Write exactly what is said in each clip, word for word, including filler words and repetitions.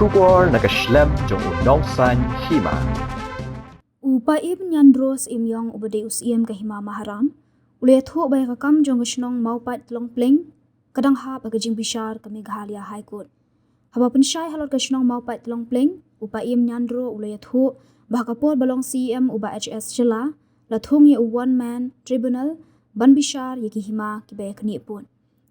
Khubor na ka shlem jong u nongsaiñ hima. U Paiem Nianro Syiemiong uba dei u Siem ka hima Maharam u la ïathuh ba ïa ka kam jong ka shnong Mawpait Tlongpleng ka dang hap ha ka jingbishar ka Meghalaya High Court. Haba pynshai halor ka shnong Mawpait Tlongpleng, u Paiem Nianro u la ïathuh ba ha ka por ba long C E M u Bah H S Shylla, la thung ïa u one man tribunal ban bishar ïa ki hima kiba ïa knieh pud.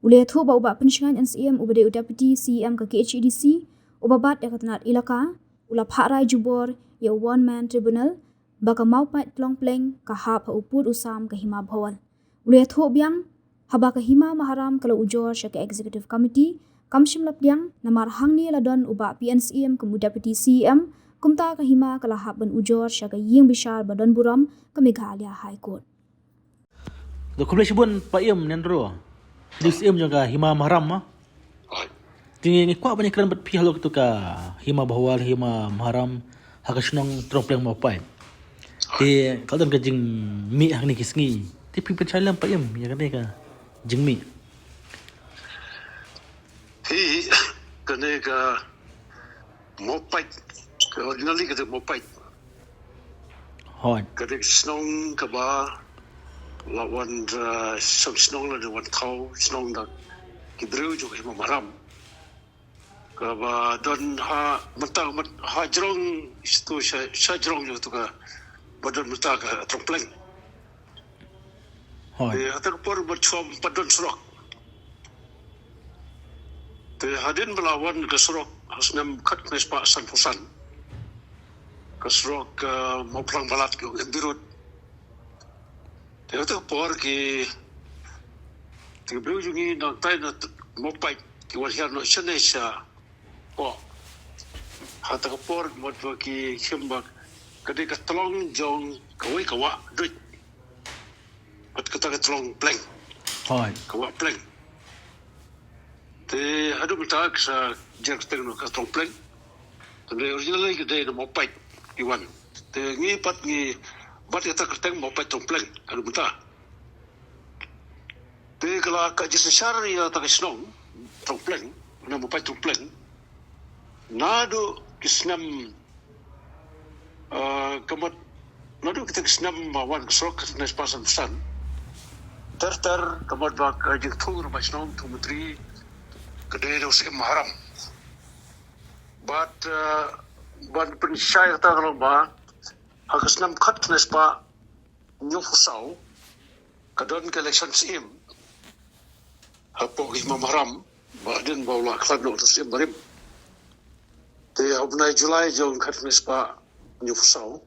U la ïathuh ba u Bah Pynshngaiñ N Syiem uba dei u Deputy C E M ka K H A D C uba bat ïa ka tnat elaka, u la phah rai jubor ïa u one man tribunal ba ka Mawpait Tlongpleng ka hap ha u pud u sam ka hima Bhowal. U la ïathuh biang, haba ka hima Maharam ka la ujor sha ka Executive Committee, kam shym la pdiang, namar hangne la don u Bah P N Syiem kum u Deputy C E M, kumta ka hima ka la hap ban ujor sha ka ïing bishar ba don burom ka Meghalaya High Court. Khublei shibun Paiem Nianro, Deputy C E M jong ka hima Maharam ma. Te ngi kwah ban ïakren bad phi halor katu ka hima Bhowal, hima Maharam, ha ka shnong Tlongpleng Mawpait. Te ka don ka jingmih hangne ki sngi. Te phi pynshai lem Paiem ïa kane ka jingmih. Hi, kane ka Mawpait, ka originally ka dei Mawpait. Hooid. Ka dei ka shnong kaba la wan, uh, shnong, shnong la dei wan thaw shnong da ki briew jong ka hima Maharam. Kaba don ha mynta, mynta ha jrong, istu sha, sha jrong jong tu kaba don mynta ka Tlongpleng. Hooid. Te ha kata ka por ba chom pat don surok. Te hadien ba la wan ka surok ha snem khatkhyndai spah sanphew san, ka surok, uh, Mawphlang Balat ki ong M B Road. Te ha kata ka por ki, ki briew jong ngi nangtai na Mawpait ki wan hiar noh shane sha, oh, ha kata ka por mut ba ki khim ba ka dei ka tlong jong kawei ka wah Duit. Bad kata ka Tlongpleng. Hooid. Ka wah Pleng. Te haduh mynta ka sa jer kyrteng noh ka Tlongpleng. Te originally ka dei na Mawpait ki wan. Te ngi pat ngi bat kata kyrteng Mawpait Tlongpleng haduh mynta. Te ka la ka jingsynshar ïa kata ka shnong Tlongpleng, na Mawpait Tlongpleng, naduh ki snem, uh, ka mut, naduh kita ki snem ba wan ka surok khatkhyndai spah sanphew san. Ter ter ka mut ba ka jingthung rangbah shnong, thung myntri, ka dei da u Syiem Maharam. Bad, uh, ban pynshai kata ka long ba ha ka snem khatkhyndai spah hynñiewphew saw, ka don ka election Syiem hapoh ka hima Maharam, ba hadien ba u la khlad noh u Syiem barim. Te ha u bnai July jong khatkhyndai spah hynñiewphew saw,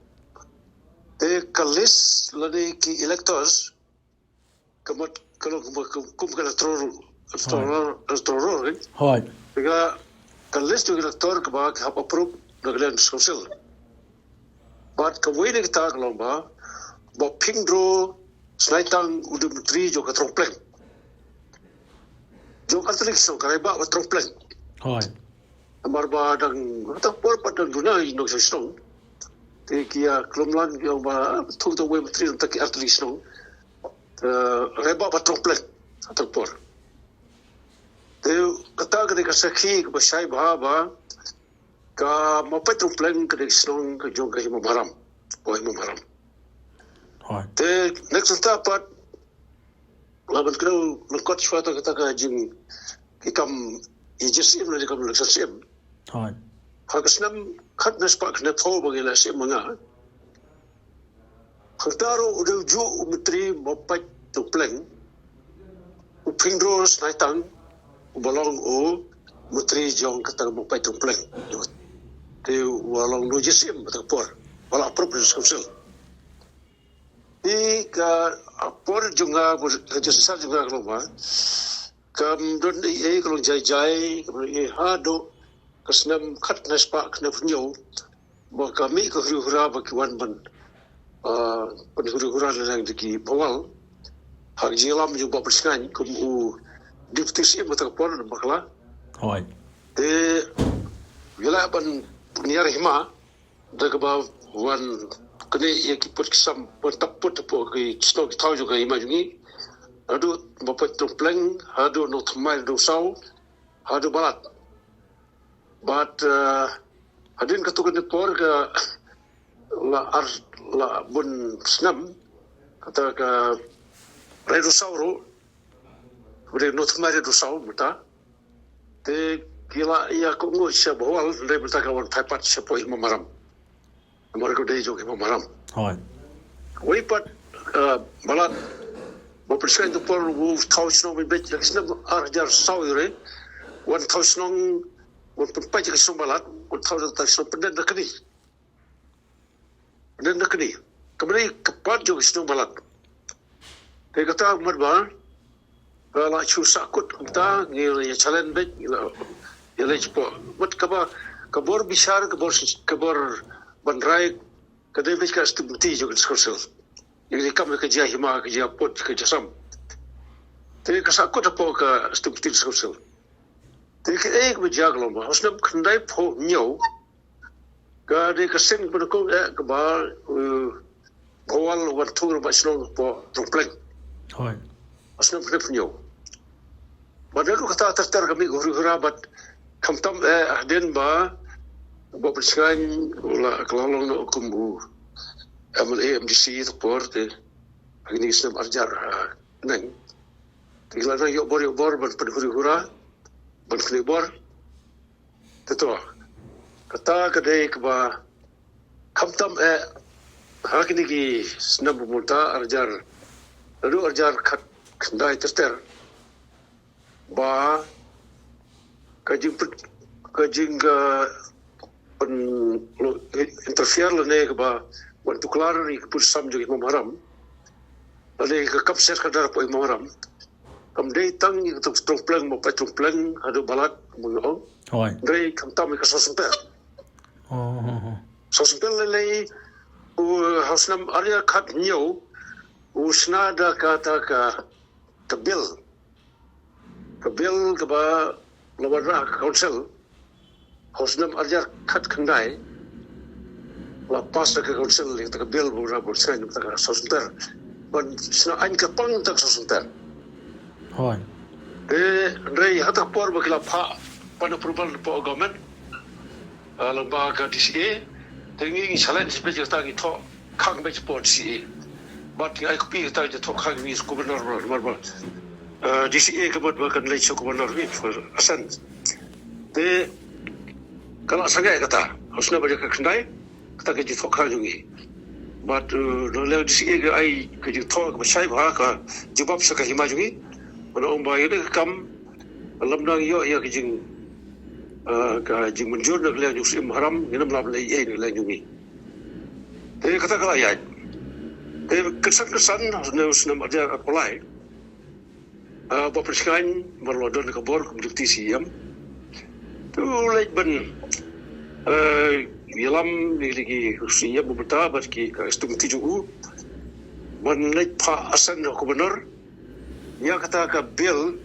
te ka list lane ki electors, ka mut ka long kum, kum, kum ka electoral, electoral, electoral roll, eh? Hooid. Te ka, ka list jong ki elector kaba ki hap approve na ka Land Council. Bad kawei na kita ka long ba, Bah Phingro Snaitang u dei u myntri jong ka Tlongpleng. Jong artylli ki shnong, ka Raibah bad Tlongpleng. Hooid. Namar ba dang, ha kata ka por pat dang duna ïa ki nongshong shnong. Te ki ïa khlem lang ki ong ba thung tang uwei u myntri na kita ki artylli ki shnong. Te Raibah bad Tlongpleng ha kata ka por. Te kata ka dei ka sakhi kaba shai bha ba ka Mawpait Tlongpleng ka dei ka shnong ka jong ka hima Maharam. Ka hima Maharam. Hooid. Te next step pat, la ban kdew lyngkot shuwa kata ka jing, ki kam, i jingsyiem lane kam election Syiem. Hooid. Ha ka snem khatkhyndai spah khyndaiphew ba ngi leh Syiem ma nga. Hangta ruh u dei u juh u myntri Mawpait Tlongpleng, u Phingro Snaitang, uba long u myntri jong kata ka Mawpait Tlongpleng. Te uba long u jingsyiem ha kata ka por, ba la approve Land Council. Te ka por jong nga, ka jingsynshar jong nga ka long ba kam don ei ei, ka long jai jai, kam don ei ei haduh ka snem khatkhyndai spah khyndaiphew hynñiew, ba ka mih ka huri hura ba ki wan ban, ah, pynhuri hura lyngnang da ki Bhowal ha ka jingïalam jong u Bah Pynshngaiñ kum u Deputy Syiem ha kata ka por na Bakla. Hooid. Te ïa la ban pynïar hima da kaba wan kane ïa ki pud ki sam, ban tap pud hapoh ki shnong ki thaw jong ka hima jong ngi. Haduh Mawpait Tlongpleng, haduh Nongthymmai Dewsaw, haduh Balat. Bad hadien katto katne por ka la ar la bun snem kata ka Rai Dusau ruh, bad North Mari Dusau mynta. Te ki la ïa kohnguh sha Bhowal, hynrei mynta ka wan phai pat shapoh Hima Maram. Namar ka dei jong Hima Maram. Hoi. Wei pat Balat ba pynshai tu por u thaw shnong mynbeit ïa ki snem ar hajar saw ïa re. Wan thaw shnong, wan pynpait ïa ki shnong Balat, wan thaw da ta shnong Pyndenrakni. Pyndenrakni. Ka mrei ka pat jong ki shnong Balat. Te kata mut ba ka la shu sahkut kumta, ngi la ïa challenge beit, ngi la ïa leit shapoh. Mut kaba ka bor bishar, ka bor, ka bor ban rai ka dei beit ka State Committee jong ka District Council. Ïa ka kam ka jia hima, ka jia pud, ka jia sam. Te ka sahkut hapoh ka State Committee District Council. Te kaei kaba jia ka long ba ha u snem khyndaiphew hynñiew ka dei ka sien kaba nyngkong eh kaba Bhowal wan thung rangbah shnong hapoh Tongpleng. Hoi. Ha u snem khyndaiphew hynñiew. Bad naduh kata ter ter ka mih ka huri hura bad khamtam eh hadien ba Bah Pynshngaiñ u la, ka la long noh kum u MLA MDC, te por te ha kine ki snem ar hajar khyndai. Te ki la nang ïoh bor ïoh bor ban pynhuri hura, ban khnieh bor. Te to, kata ka dei kaba khamtam eh ha kine ki snem ba mynta, ar hajar, naduh ar hajar khatkhyndai ter ter, ba ka jing, ka jing, ka pyn, interfere lane kaba wan tuklar ïa ka pud sam jong Hima Maram, lane ka kam shet ka dar hapoh Hima Maram. Kam dei tang ïa ka Tongpleng, ba peit Tongpleng haduh Balat, kumno. Hoi. Dei khamtam ïa ka Sosymper. Oh. Sosymper lei lei u ha u snem ar hajar khathynñiew u shna da kata ka, ka bill. Ka bill kaba la wanrah ha ka council ha u snem ar hajar khatkhyndai. La pass da ka council ïa ka bill ba u Bah Pynshngaiñ, ïa ka Sosymper, ban shna aiñ kyrpang ïa ka Sosymper. Hoi. Te hynrei ha kata ka por ba ki la phah ban approval na poh government, ah, lyngba ka DCA. Te ngi, ngi challenge beit ïa kata, ngi thoh khang beit shapoh DCA. Bad ngi ai copy kata, ngi thoh khang, ngi sha Governor, namar ba, eh, DCA ka mut ba kan leit sha Governor hi for assent. Te ka la sangeh kata ha u snem ar hajar khatkhyndai, kata ka jingthoh khang jong ngi. Bad, eh, na liang DCA ka ai ka jingthoh kaba shai bha, ka jubab sha ka hima jong ngi, ban ong ba ïa kane ka kam lymda ngi ïoh ïa ka jing, eh, ka jingmynjur na ka liang jong u Syiem Maharam, ngin ym lah ban leh ei ei na ka liang jong ngi. Te kata ka la ïaid. Te kynsan kynsan, ha u snem ar hajar arphew lai, eh, Bah Pynshngaiñ namar u la don ka bor kum Deputy CEM. Te u leit ban, eh, ïalam ïa ki, ki CEM ba mynta bad ki, ka State Committee jong u, ban leit phah assent ha u Governor ïa kata ka bill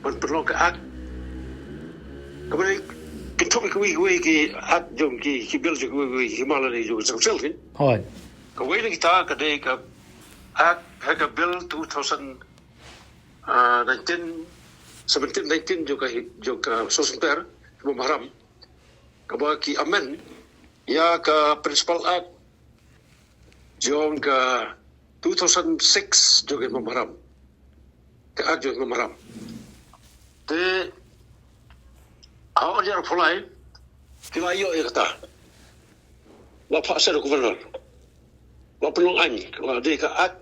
ban pynlong ka act. Kaba dei kynthup ïa kiwei kiwei ki act jong ki, ki bill jong kiwei kiwei ki hima lane jong ka Council, ki. Hoi. Kawei na kita ka dei ka act, ha ka bill two thousand, ah, nineteen, seventeen nineteen jong ka hi-, jong ka Sosymper Hima Maharam, kaba ki amend ïa ka Principal Act jong ka two thousand six jong ka Hima Maharam. Ka Act jong ka Hima Maharam. Te ha u ar hajar arphew lai ki la ïoh ïa kata. La phah sha u Governor. La pynlong aiñ, la dei ka Act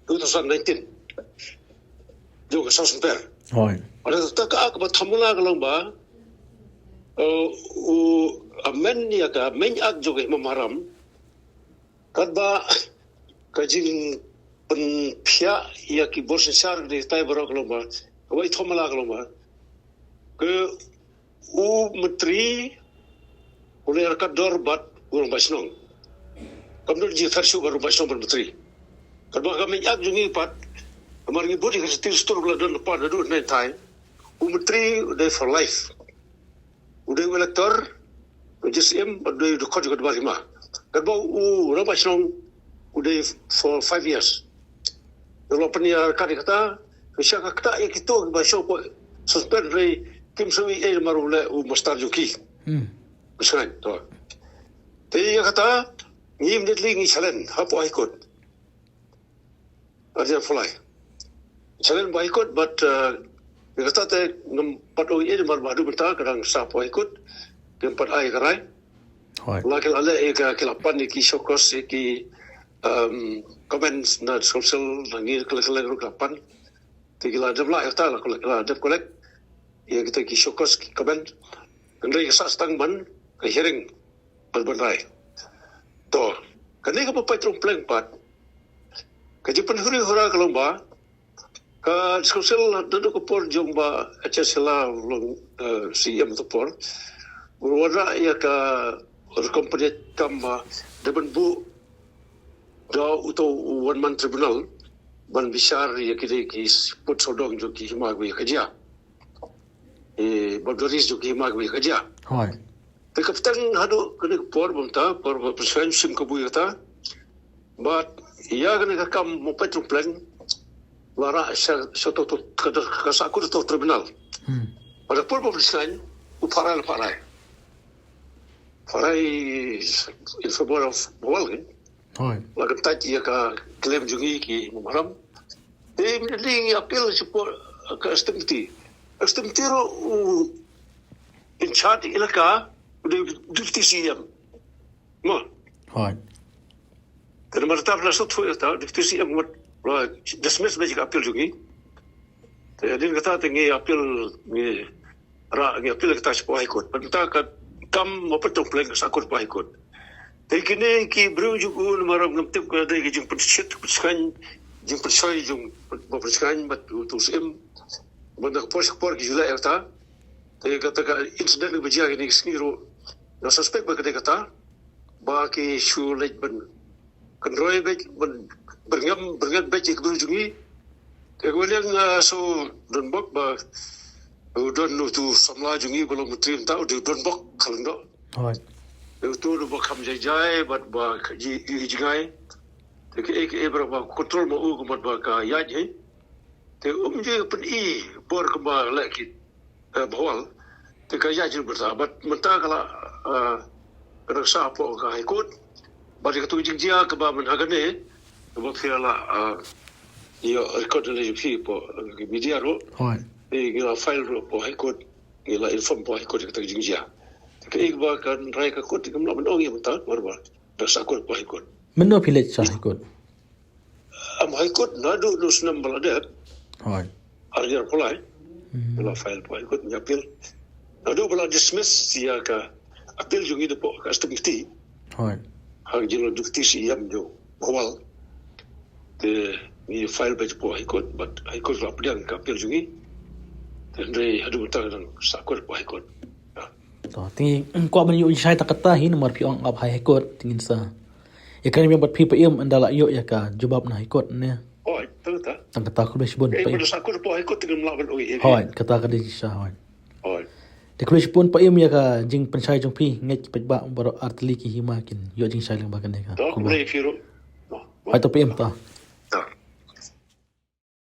two thousand nineteen jong ka Sosymper. Hoi. Bad kata ka Act ba thymmai ka long ba, eh, u amend ïa ka Main Act jong ka Hima Maharam, katba ka jingpynphiah ïa ki bor synshar ka dei katai baroh ka long ba, kaba i thymmai ka long ba, ka u Myntri u leh ryngkat dor bad u Rangbah Shnong. Kam don jingther shuh bad Rangbah Shnong bad Myntri. Katba ka Main Act jong ngi pat, namar ngi bud ïa ka Sixteenth Schedule ka la don lypa naduh hynne hyntai. U Myntri u dei for life. U dei u elector, u dei Syiem, bad u dei u dkhot jong ka Dorbar Hima. Katba u Rangbah Shnong u dei for five years. Ïa la pynïaid ryngkat ïa kata, ka shah ka ktah ïa kito kiba shong hapoh Sosymper, hynrei kim sngewthuh ei namar u leh u master jong ki. Hmm. Pynshngaiñ to. Te ïa kata ngi immediately ngi challenge hapoh High Court. Arjan Pillai. Challenge ba High Court, but, uh, ïa kata te ngam pat ong ei namar ba haduh mynta ka dang sah hapoh High Court. Kim pat ai ka rai. Hooid. La ki la leh ïa ka, ki la pan ïa ki show cause, ïa ki, um, comments na social, na ngi kylleng kylleng ruh ki la pan. Te ki la dep lah ïa kata, la collect, la dep collect ïa kita ki show cause ki comment. Hynrei ka sah tang ban ka hearing ban ban rai. To, kane kaba pait tyrpeng pat, ka jingpynhuri hura ka long ba ka District Council naduh ka por jong ba H S Shylla long, eh, C E M, to por u wanrah ïa ka rukom pynïaid kam ba da ban buh da uto u one man tribunal ban bishar ïa kine ki pud sawdong jong ki hima kiba ïa kajia, eh, boundaries jong ki hima kiba ïa kajia. Hooid. Te ka bteng haduh kane ka por ba mynta, por ba pynshngaiñ shim kabu ïa kata. Bad ïa kane ka kam mo peit tyrpeng la rah sha, sha to, to, ka, ka sahkut to tribunal. Hmm. Bad ha por ba pynshngaiñ u Pharai, la Pharai, Pharai in favor of Bhowal, eh? Hooid. La kyntait ïa ka claim jong ngi ki Mawhram. Te immediately ngi appeal shapoh ka Executive Committee. Executive Committee ruh u in charge elaka u dei Deputy C E M. Mo. Hooid. Te namar ta pla sot fu ta Deputy C E M wat la dismiss beit ka appeal jong ngi. Te hadien kata te ngi appeal, ngi rah, ngi appeal kata shapoh High Court. Bad mynta ka kam mo peit tyrpeng ka sahkut hapoh High Court. Te kine ki briew jong u namar ngam tip ka dei ka jingpynshit, pynshngaiñ, jingpynshoi jong ba pynshngaiñ bad uto u Syiem. Bad na ka por sha ka por ki ju leh ïa kata. Te kata ka incident kaba jia kine ki sngi ruh nga suspect ba ka dei kata ba ki shu leit ban kynroi beit, ban byrngem, byrngem beit ïa ki briew jong ngi. Te kaba liang, ah, shu don bok ba u don uto u samla jong ngi ba long myntri mynta, u dei u Donbok Kharlyngdoh. Hooid. Te uto u ba kham jai jai bad ba ka ji, ji, jngai. Te kaei kaei ba control ma u ka mut ba ka ïaid hi. Te um ju pyni bor kumba leh ki, eh, Bhowal. Te ka ïaid jur mynta. Bad mynta ka la, eh, ka dang sah hapoh ka High Court. Bad ïa katu ka jingjia kaba mynta kane kaba phi la, eh, ïoh record lei jong phi hapoh, eh, ki media ruh. Hooid. Te ngi la file ruh hapoh High Court. Ngi la inform hapoh High Court ïa kata ka jingjia. Te kaei kaba kan rai ka court te ngam lah ban ong ïa mynta namar ba dang sah court hapoh High Court. Mynno phi leit sha High Court? Am High Court naduh u snem ba la dep. Hooid. Arjan Pillai. Hmm. Ba la file hapoh High Court ngi appeal. Naduh ba la dismiss ïa ka appeal jong ngi hapoh ka Executive Committee. Hooid. Ha ka jinglong Deputy C E M jong Bhowal. Te ngi file beit hapoh High Court bad High Court la pdiang ka appeal jong ngi. Te hynrei haduh mynta ka dang sah court hapoh High Court. To, te ngi kwah ban ïoh jingshai tang kata hi namar phi ong ap ha High Court, te ngin sa ïa kren biang bad phi Paiem ynda la ïoh ïa ka jubab na High Court ne. Hooid, tang kata. Tang kata, khublei shibun Paiem. Ba la sah court hapoh High Court te ngim lah ban ong ei ei. Hooid, kata ka dei shisha, hooid. Hooid. Te khublei shibun Paiem ïa ka jingpynshai jong phi, ngeit ki paidbah baroh artylli ki hima kin ïoh jingshai lyngba kane ka khubor. To, khublei phi ruh. Hooid to Paiem to.